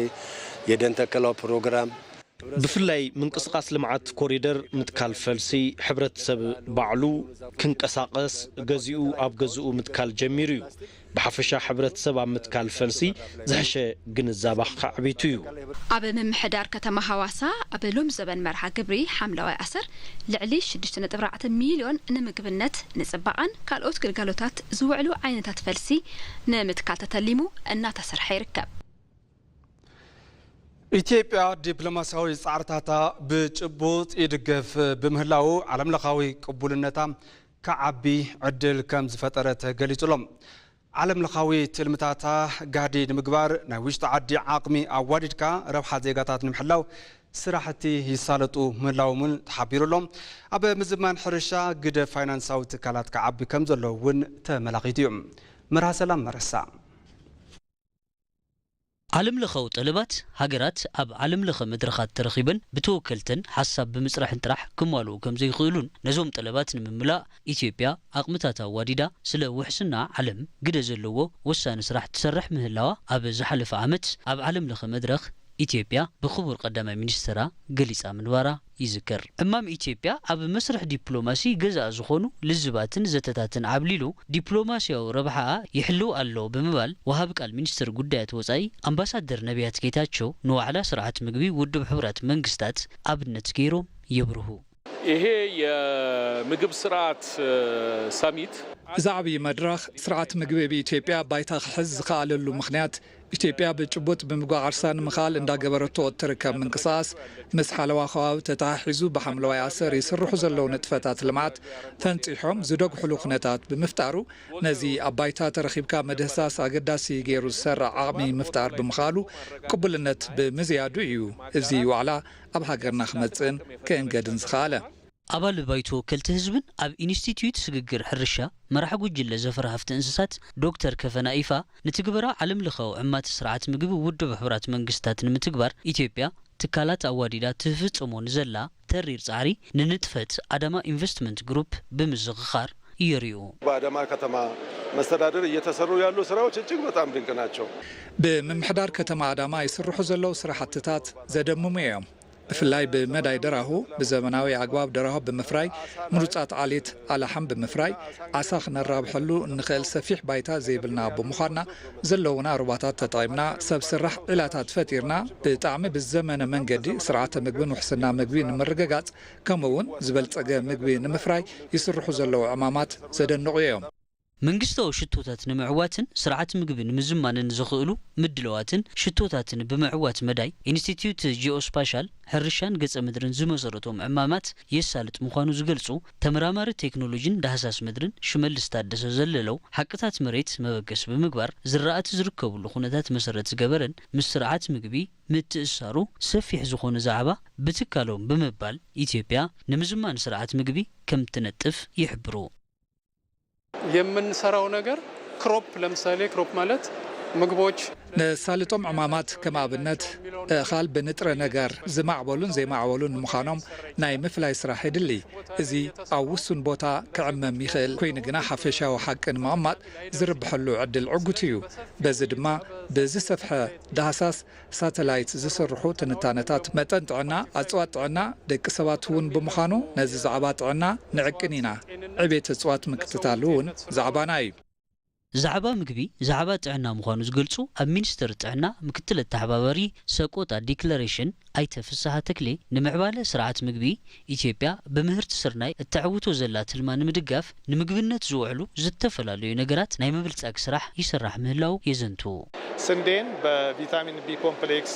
የደን ተከላው ፕሮግራም ብፍላይ ምንቅስቓስ ልምዓት ኮሪደር ምትካል ፈልሲ ሕብረተሰብ ባዕሉ ክንቀሳቐስ ገዚኡ ኣብ ገዝኡ ምትካል ጀሚሩ እዩ። ብሓፈሻ ሕብረተሰብ ኣብ ምትካል ፈልሲ ዝሐሸ ግንዛበ ከዕቢቱ እዩ። ኣብ ምምሕዳር ከተማ ሃዋሳ ኣብ ሎም ዘበን መርሃ ግብሪ ሓምለዋይ ኣሰር ልዕሊ ሽዱሽተ ነጥቢ ኣርባዕተ ሚልዮን ንምግብነት፣ ንፅባቐን ካልኦት ግልጋሎታት ዝውዕሉ ዓይነታት ፈልሲ ንምትካል ተተሊሙ እናተሰርሐ ይርከብ። ኢትዮጵያ ዲፕሎማሲያዊ ፃዕርታታ ብጭቡጥ ይድገፍ ብምህላዉ ዓለምለኻዊ ቅቡልነታ ክዓቢ ዕድል ከም ዝፈጠረ ተገሊጹ ኣሎ። ዓለምለኻዊ ትልምታታ ጋህዲ ንምግባር ናይ ውሽጢ ዓዲ ዓቕሚ ኣዋዲድካ ረብሓ ዜጋታት ንምሕላው ስራሕቲ ይሳለጡ ምህላዎም እውን ተሓቢሩ ኣሎ። ኣብ ምዝማን ሕርሻ ግደ ፋይናንሳዊ ትካላት ክዓቢ ከም ዘለዎ እውን ተመላኺቱ እዩ። መርሃ ሰላም መረሳ። ዓለምለኻዊ ጠለባት፣ ሃገራት ኣብ ዓለምለኸ መድረኻት ተረኺበን ብተወከልተን ሓሳብ ብምፅራሕን ጥራሕ ክማልኡ ከምዘይኽእሉን ነዞም ጠለባት ንምምላእ ኢትዮጵያ ዓቕምታታ ኣዋዲዳ ስለ ውሕስና ዓለም ግደ ዘለዎ ወሳኒ ስራሕ ትሰርሕ ምህላዋ ኣብ ዝሓለፈ ዓመት ኣብ ዓለምለኸ መድረኽ ኢትዮጵያ ብክቡር ቀዳማይ ሚኒስትራ ገሊፃ ምንባራ ይዝከር። ዕማም ኢትዮጵያ ኣብ መስርሕ ዲፕሎማሲ ገዛእ ዝኾኑ ልዝባትን ዘተታትን ዓብሊሉ ዲፕሎማሲያዊ ረብሓኣ ይሕልው ኣሎ ብምባል ወሃቢ ቃል ሚኒስትር ጉዳያት ወፃኢ ኣምባሳደር ነቢያት ጌታቸው ንዋዕላ ስርዓት ምግቢ ውድብ ሕቡራት መንግስታት ኣብነት ገይሮም የብርሁ። ይሄ የምግብ ስርዓት ሰሚት እዚ ዓብዪ መድረኽ ስርዓት ምግቢ ብኢትዮጵያ ባይታ ክሕዝ ዝኸኣለሉ ምኽንያት ኢትዮጵያ ብጭቡጥ ብምግቢ ዓርሳ ንምኽኣል እንዳገበረቶ እትርከብ ምንቅስቓስ፣ ምስ ሓለዋ ከባቢ ተተሓሒዙ ብሓምለዋይ ኣሰር ይስርሑ ዘለዉ ንጥፈታት ልምዓት ፈንፂሖም ዝደጉሕሉ ኩነታት ብምፍጣሩ፣ ነዚ ኣብ ባይታ ተረኺብካ ምድህሳስ ኣገዳሲ ገይሩ ዝሰርዕ ዓቕሚ ምፍጣር ብምኽኣሉ ቅቡልነት ብምዝያዱ እዩ እዚ ዋዕላ ኣብ ሃገርና ክመፅእን ክእንገድን ዝኸኣለ። ኣባል ባይቶ ወከልቲ ህዝብን ኣብ ኢንስቲትዩት ስግግር ሕርሻ መራሕ ጉጅለ ዘፈር ሃፍቲ እንስሳት ዶክተር ከፈና ኢፋ፣ ንትግበራ ዓለምለኻዊ ዕማት ስርዓት ምግቢ ውድብ ሕቡራት መንግስታት ንምትግባር ኢትዮጵያ ትካላት ኣዋዲዳ ትፍጽሞ ንዘላ ተሪር ጻዕሪ ንንጥፈት ኣዳማ ኢንቨስትመንት ግሩፕ ብምዝኽኻር የርእዩ። በአዳማ ከተማ መስተዳድር እየተሰሩ ያሉ ስራዎች እጅግ በጣም ድንቅ ናቸው። ብምምሕዳር ከተማ ኣዳማ ይስርሑ ዘለዉ ስራሕትታት ዘደምሙ እዮም። ብፍላይ ብመዳይ ደራሁ ብዘመናዊ ኣግባብ ደራሁ ብምፍራይ፣ ምሩጻት ዓሌት ኣላሕም ብምፍራይ፣ ዓሳ ክነራብሐሉ እንኽእል ሰፊሕ ባይታ ዘይብልና ብምዃንና፣ ዘለዉና ሩባታት ተጠቒምና፣ ሰብ ስራሕ ዒላታት ፈጢርና፣ ብጣዕሚ ብዘመነ መንገዲ ስርዓተ ምግብን ውሕስና ምግቢ ንምርግጋጽ፣ ከምኡ እውን ዝበልጸገ ምግቢ ንምፍራይ ይስርሑ ዘለዉ ዕማማት ዘደንቑ እዮም። መንግስታዊ ሽቶታት ንምዕዋትን ስርዓት ምግቢ ንምዝማንን ዘኽእሉ ምድለዋትን ሽቶታትን ብምዕዋት መዳይ፣ ኢንስቲትዩት ጂኦስፓሻል ሕርሻን ገጸ ምድርን ዝመሰረቶም ዕማማት የሳልጥ ምዃኑ ዝገልጹ ተመራማሪ ቴክኖሎጂን ዳህሳስ ምድርን ሽመልስ ታደሰ፣ ዘለለው ሓቅታት መሬት መበገሲ ብምግባር፣ ዝራእቲ ዝርከብሉ ኩነታት መሰረት ዝገበረን ምስ ስርዓት ምግቢ ምትእስሳሩ ሰፊሕ ዝኾነ ዛዕባ ብትካሎም ብምባል፣ ኢትዮጵያ ንምዝማን ስርዓት ምግቢ ከም ትነጥፍ ይሕብሩ። የምንሰራው ነገር ክሮፕ፣ ለምሳሌ ክሮፕ ማለት ምግቦች። ነሳልጦም ዕማማት ከም ኣብነት፣ ኣእኻል ብንጥረ ነገር ዝማዕበሉን ዘይማዕበሉን ምዃኖም ናይ ምፍላይ ስራሕ የድሊ። እዚ ኣብ ውሱን ቦታ ክዕመም ይኽእል ኮይኑ ግና ሓፈሻዊ ሓቂ ንምቕማጥ ዝርብሐሉ ዕድል ዕጉት እዩ። በዚ ድማ ብዝሰፍሐ ዳህሳስ ሳተላይት ዝስርሑ ትንታነታት መጠን ጥዕና፣ ኣጽዋት ጥዕና ደቂ ሰባት እውን ብምዃኑ ነዚ ዛዕባ ጥዕና ንዕቅን ኢና። ዕቤት እጽዋት ምክትታል እውን ዛዕባና እዩ። ዛዕባ ምግቢ ዛዕባ ጥዕና ምዃኑ ዝገልጹ ኣብ ሚኒስቴር ጥዕና ምክትል ኣተሓባባሪ ሰቆጣ ዲክለሬሽን ኣይተ ፍስሃ ተክሌ፣ ንምዕባለ ስርዓት ምግቢ ኢትዮጵያ ብምህርቲ ስርናይ እተዕውቶ ዘላ ትልማ ንምድጋፍ ንምግብነት ዝውዕሉ ዝተፈላለዩ ነገራት ናይ ምብልጻግ ስራሕ ይስራሕ ምህላው የዘንቱ። ስንዴን በቪታሚን ቢ ኮምፕሌክስ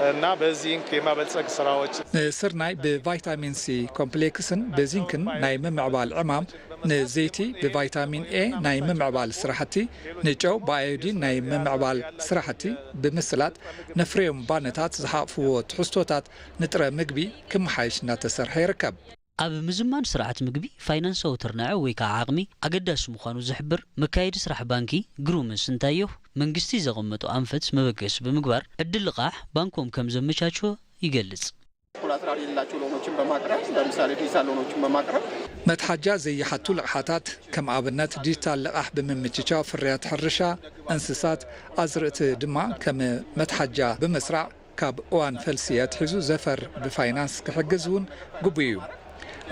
እና በዚንክ የማበልጸግ ስራዎች ንስርናይ ብቫይታሚን ሲ ኮምፕሌክስን ብዚንክን ናይ ምምዕባል ዕማም፣ ንዘይቲ ብቫይታሚን ኤ ናይ ምምዕባል ስራሕቲ፣ ንጨው ብኣዮዲን ናይ ምምዕባል ስራሕቲ ብምስላጥ፣ ነፍርዮም ባነታት ዝሓቕፍዎ ትሕዝቶታት ንጥረ ምግቢ ክመሓየሽ እናተሰርሐ ይርከብ። ኣብ ምዝማን ስርዓት ምግቢ ፋይናንሳዊ ትርናዐ ወይ ከዓ ዓቕሚ ኣገዳሲ ምዃኑ ዝሕብር መካየዲ ስራሕ ባንኪ ግሩም ስንታየሁ፣ መንግስቲ ዘቐመጦ ኣንፈት መበገሲ ብምግባር ዕድል ልቓሕ ባንኮም ከም ዘመቻችወ ይገልጽ። ኮላትራል የሌላቸው ሎኖችን በማቅረብ፣ ለምሳሌ ዲጂታል ሎኖችን በማቅረብ መትሓጃ ዘይሓቱ ልቕሓታት ከም ኣብነት ዲጂታል ልቓሕ ብምምችቻው ፍርያት ሕርሻ፣ እንስሳት፣ ኣዝርእቲ ድማ ከም መትሓጃ ብምስራዕ ካብ እዋን ፈልሲ ኣትሒዙ ዘፈር ብፋይናንስ ክሕግዝ እውን ግቡእ እዩ።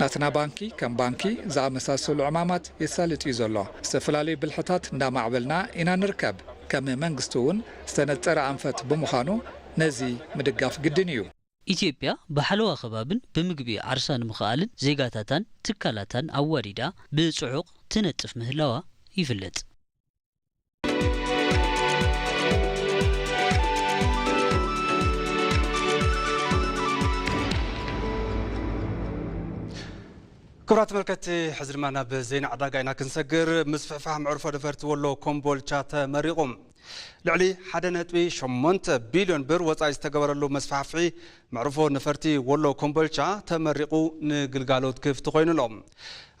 ናትና ባንኪ ከም ባንኪ ዝኣመሳሰሉ ዕማማት የሳልጥ እዩ ዘሎ። ዝተፈላለዩ ብልሕታት እንዳማዕበልና ኢና ንርከብ። ከም መንግስቲ እውን ዝተነፀረ ኣንፈት ብምዃኑ ነዚ ምድጋፍ ግድን እዩ። ኢትዮጵያ ብሓለዋ ከባብን ብምግቢ ዓርሳ ንምኽኣልን ዜጋታታን ትካላታን ኣዋዲዳ ብፅዑቕ ትነጥፍ ምህላዋ ይፍለጥ። ክቡራት ተመልከትቲ፣ ሕዚ ድማ ናብ ዜና ዕዳጋ ኢና ክንሰግር። ምስፍሕፋሕ መዕርፎ ነፈርቲ ወሎ ኮምቦልቻ ተመሪቑ። ልዕሊ ሓደ ነጥቢ ሸሞንተ ቢልዮን ብር ወጻኢ ዝተገበረሉ መስፋሕፍሒ መዕርፎ ነፈርቲ ወሎ ኮምቦልቻ ተመሪቑ ንግልጋሎት ክፍቲ ኮይኑ ኣሎ።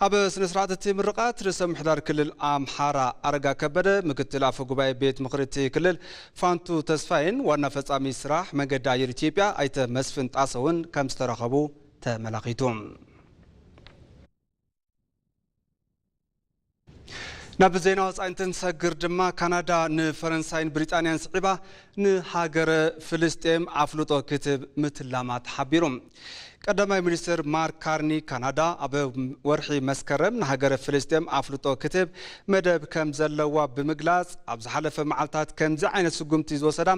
ኣብ ስነ ስርዓት እቲ ምርቓት ርእሰ ምሕዳር ክልል ኣምሓራ ኣረጋ ከበደ፣ ምክትል ኣፈ ጉባኤ ቤት ምኽሪ እቲ ክልል ፋንቱ ተስፋይን ዋና ፈጻሚ ስራሕ መንገዲ ኣየር ኢትዮጵያ ኣይተ መስፍን ጣሰውን ከም ዝተረኸቡ ተመላኺቱ። ናብ ዜና ወፃኢ እንትንሰግር ድማ ካናዳ ንፈረንሳይን ብሪጣንያን ስዒባ ንሃገረ ፍልስጤም ኣፍልጦ ክትህብ ምትላማ ተሓቢሩ። ቀዳማይ ሚኒስትር ማርክ ካርኒ ካናዳ ኣብ ወርሒ መስከረም ንሃገረ ፍልስጤም ኣፍልጦ ክትህብ መደብ ከም ዘለዋ ብምግላፅ ኣብ ዝሓለፈ መዓልታት ከምዚ ዓይነት ስጉምቲ ዝወሰዳ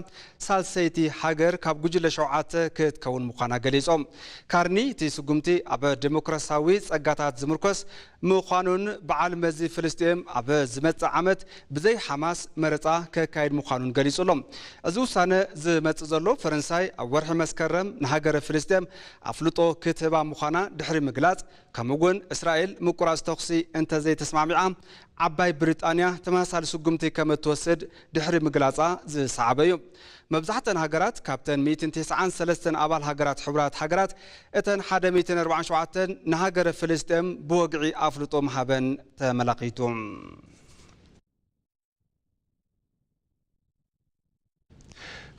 ሳልሰይቲ ሃገር ካብ ጉጅለ ሸውዓተ ክትከውን ምዃና ገሊፆም። ካርኒ እቲ ስጉምቲ ኣብ ዴሞክራሲያዊ ፀጋታት ዝምርኮስ ምዃኑን በዓል መዚ ፍልስጤም ኣብ ዝመጽእ ዓመት ብዘይ ሓማስ መረጻ ከካይድ ምዃኑን ገሊጹ ኣሎ። እዚ ውሳነ ዝመጽእ ዘሎ ፈረንሳይ ኣብ ወርሒ መስከረም ንሃገረ ፍልስጤም ኣፍልጦ ክትህባ ምዃና ድሕሪ ምግላጽ፣ ከምኡ እውን እስራኤል ምቁራጽ ተኹሲ እንተዘይተስማሚዓ ዓባይ ብሪጣንያ ተመሳሳሊ ስጉምቲ ከም እትወስድ ድሕሪ ምግላጻ ዝሰዓበ እዩ። መብዛሕተን ሃገራት ካብተን ሚእትን ተስዓን ሰለስተን ኣባል ሃገራት ሕቡራት ሃገራት እተን ሓደ ሚእትን ኣርባዓን ሸውዓተን ንሃገረ ፍልስጤም ብወግዒ ኣፍልጦ ምሃበን ተመላኺቱ።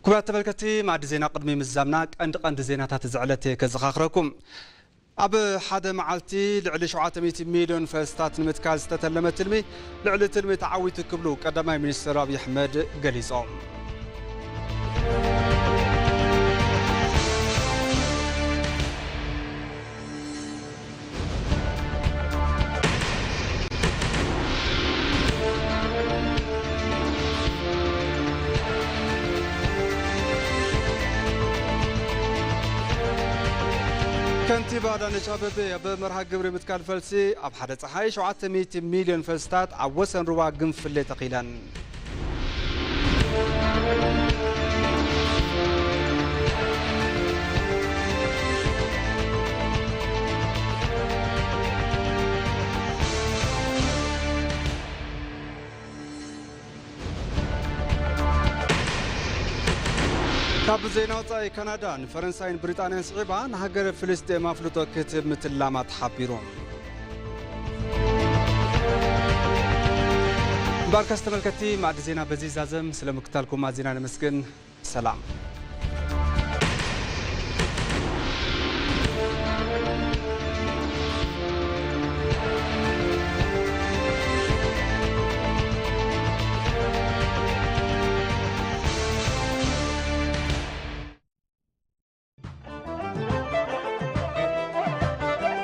ክቡራት ተመልከትቲ፣ ማዕዲ ዜና ቅድሚ ምዛምና ቀንዲ ቀንዲ ዜናታት እዚ ዕለት ከዘኻኽረኩም። ኣብ ሓደ መዓልቲ ልዕሊ ሸውዓተ ሚእቲ ሚልዮን ፈልስታት ንምትካል ዝተተለመ ትልሚ፣ ልዕሊ ትልሚ ተዓዊቱ ክብሉ ቀዳማይ ሚኒስትር ኣብይ ኣሕመድ ገሊጾም። ኣዳነች ኣበቤ ኣብ መርሃ ግብሪ ምትካል ፈልሲ ኣብ ሓደ ጸሓይ ሸውዓተ ሚእቲ ሚልዮን ፈልስታት ኣብ ወሰን ሩባ ግንፍሌ ተኺለን። ካብ ዜና ወጻኢ፣ ካናዳ ንፈረንሳይን ብሪጣንያን ስዒባ ንሃገረ ፍልስጤም ኣፍልጦ ክትህብ ምትላማ ተሓቢሩ። እምበኣርከስ ተመልከትቲ፣ ማዕዲ ዜና በዚ ይዛዘም። ስለ ምክታልኩም ኣዚና ነመስግን። ሰላም።